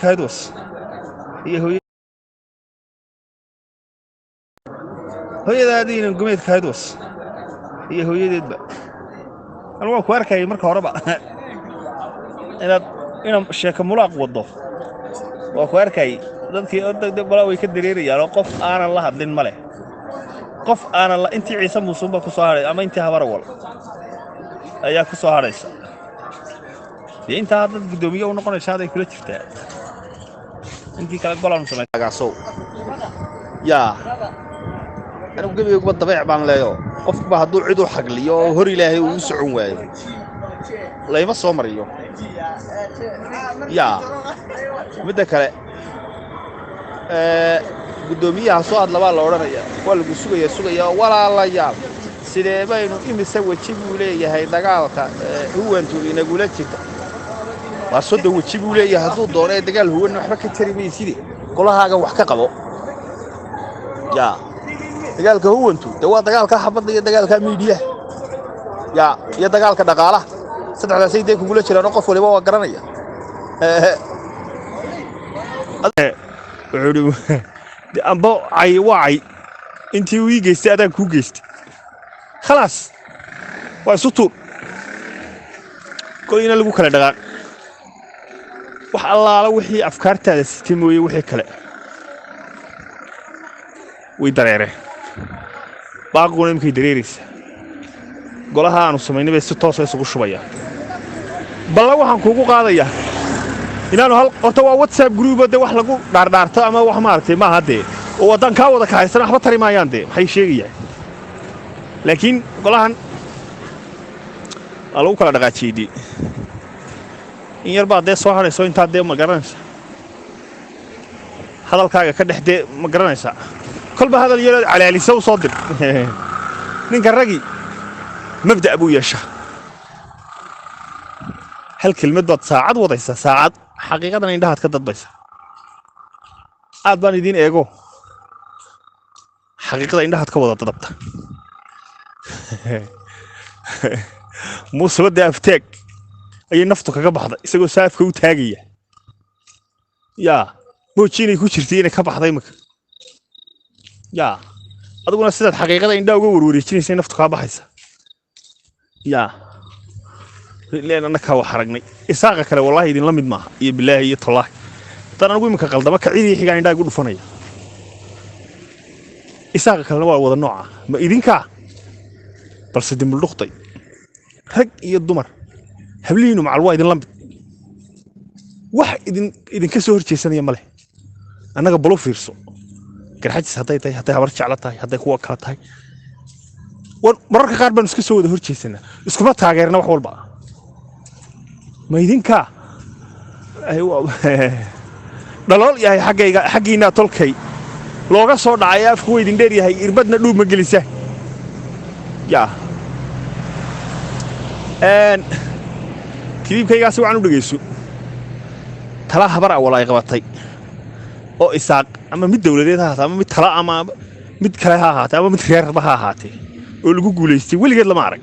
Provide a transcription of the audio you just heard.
Kaydwas iyo hooy hooyadaadiinan gumeed kaydwas iyo hooyadeedba. Anu waan ku arkayay marka horeba inaad sheeko mulaaq waddo, waa ku arkayay. Dadkii balaa way ka dareerayaan oo qof aanan la hadlin ma leh, qof aanan la intii Ciise Muusuunba ku soo hadhay ama intii Habarawal ayaa ku soo hadhaysa. Dee intaa haddaad guddoomiye u noqonaysa aday kula jirtaa, intii kale golaanu samayagaasow. Yaa anigu gebigayguba dabeec baan leeyo, qofkuba hadduu cid u xagliyo oo hor Ilaahay uu u socon waayo, layma soo mariyo. Yaa midda kale, guddoomiyaha soo hadla baa la odhanaya, waa lagu sugaya sugaya. Walaalayaal, sidee baynu imise weji buu leeyahay dagaalka huwantu inagula jirta? Waa 30 weji buu leeyahay hadduu doono ee dagaal huwan waxba ka tari mayside, golahaaga wax ka qabo. Yaa dagaalka huwantu dee waa dagaalka xabadda iyo dagaalka miidiyaha yaa iyo dagaalka dhaqaalaha, saddexdaasay dee kugula jiraan oo qof waliba waa garanaya. Wuxuu ihi amba cay waa cay, intii uu ii geystay adaan kuu geystay, khalaas, waa isu tuur goyna lagu kala dhaqaaq. Wax allaala wixii afkaartaada sitay mooye, wixii kale way dareereen. Baaqiguna iminkay dareeraysaa, golaha aanu samaynay bay si toosa isugu shubayaan. Balla waxaan kuugu qaadayaa inaanu hal horta waa WhatsApp group dee wax lagu dhaardhaarto ama wax maaragtay maaha dee, oo haddaan kaa wada kahaysana waxba tari maayaan dee, maxay sheegayaan? Laakiin golahan waa lagu kala dhaqaajiyey dee, in yar baa dee soo hadhayso intaa dee, ma garanaysa, hadalkaaga ka dhex dee, ma garanaysaa, kolba hadal yarood calaalisa u soo dir. Ninka ragi mabda' buu yeeshaa. Hal kelmad baad saacad wadaysaa, saacad xaqiiqadana indhahaad ka dadbaysa. Aad baan idiin eego, xaqiiqada indhahaad ka wada dadabta. Muuseba dee aftaag ayay naftu kaga baxday isagoo saafka u taagaya. Yaa mooji inay ku jirtay inay ka baxday imika? Yaa adiguna sidaad xaqiiqada indhaha uga warwareejinaysay naftu kaa baxaysa. Yaa leen annakaa wax aragnay, isaaqa kale wallaahi idinla mid maaha iyo bilaahi iyo tallaahi. Haddaan anigu iminka qaldama, kacidii xigaan indhaha igu dhufanaya. Isaaqa kalena waa wada nooca, ma idinkaa? Balse dimuldhuqtay rag iyo dumar, hablihiinu macal waa idinla mid, wax idin idinka soo hor jeesanaya ma leh. Annaga balu fiirso, Garxajis hadday tahay, hadday Habar Jeclo tahay, hadday kuwa kale tahay, mararka qaar baanu iska soo wada hor jeesanaa, iskuma taageerna wax walba. Ma idinkaa dhalool yahay xaggayga, xaggiinaa tolkay looga soo dhacay, afku waa idin dheer yahay, irbadna dhuub ma gelisa. Yaa kiliibkaygaasi waxaan u dhegayso tala Habar Awal ay qabatay oo Isaaq ama mid dowladeed ha ahaatee ama mid tala ama mid kale ha ahaatee ama mid reerba ha ahaatee oo lagu guulaystay weligeed lama arag.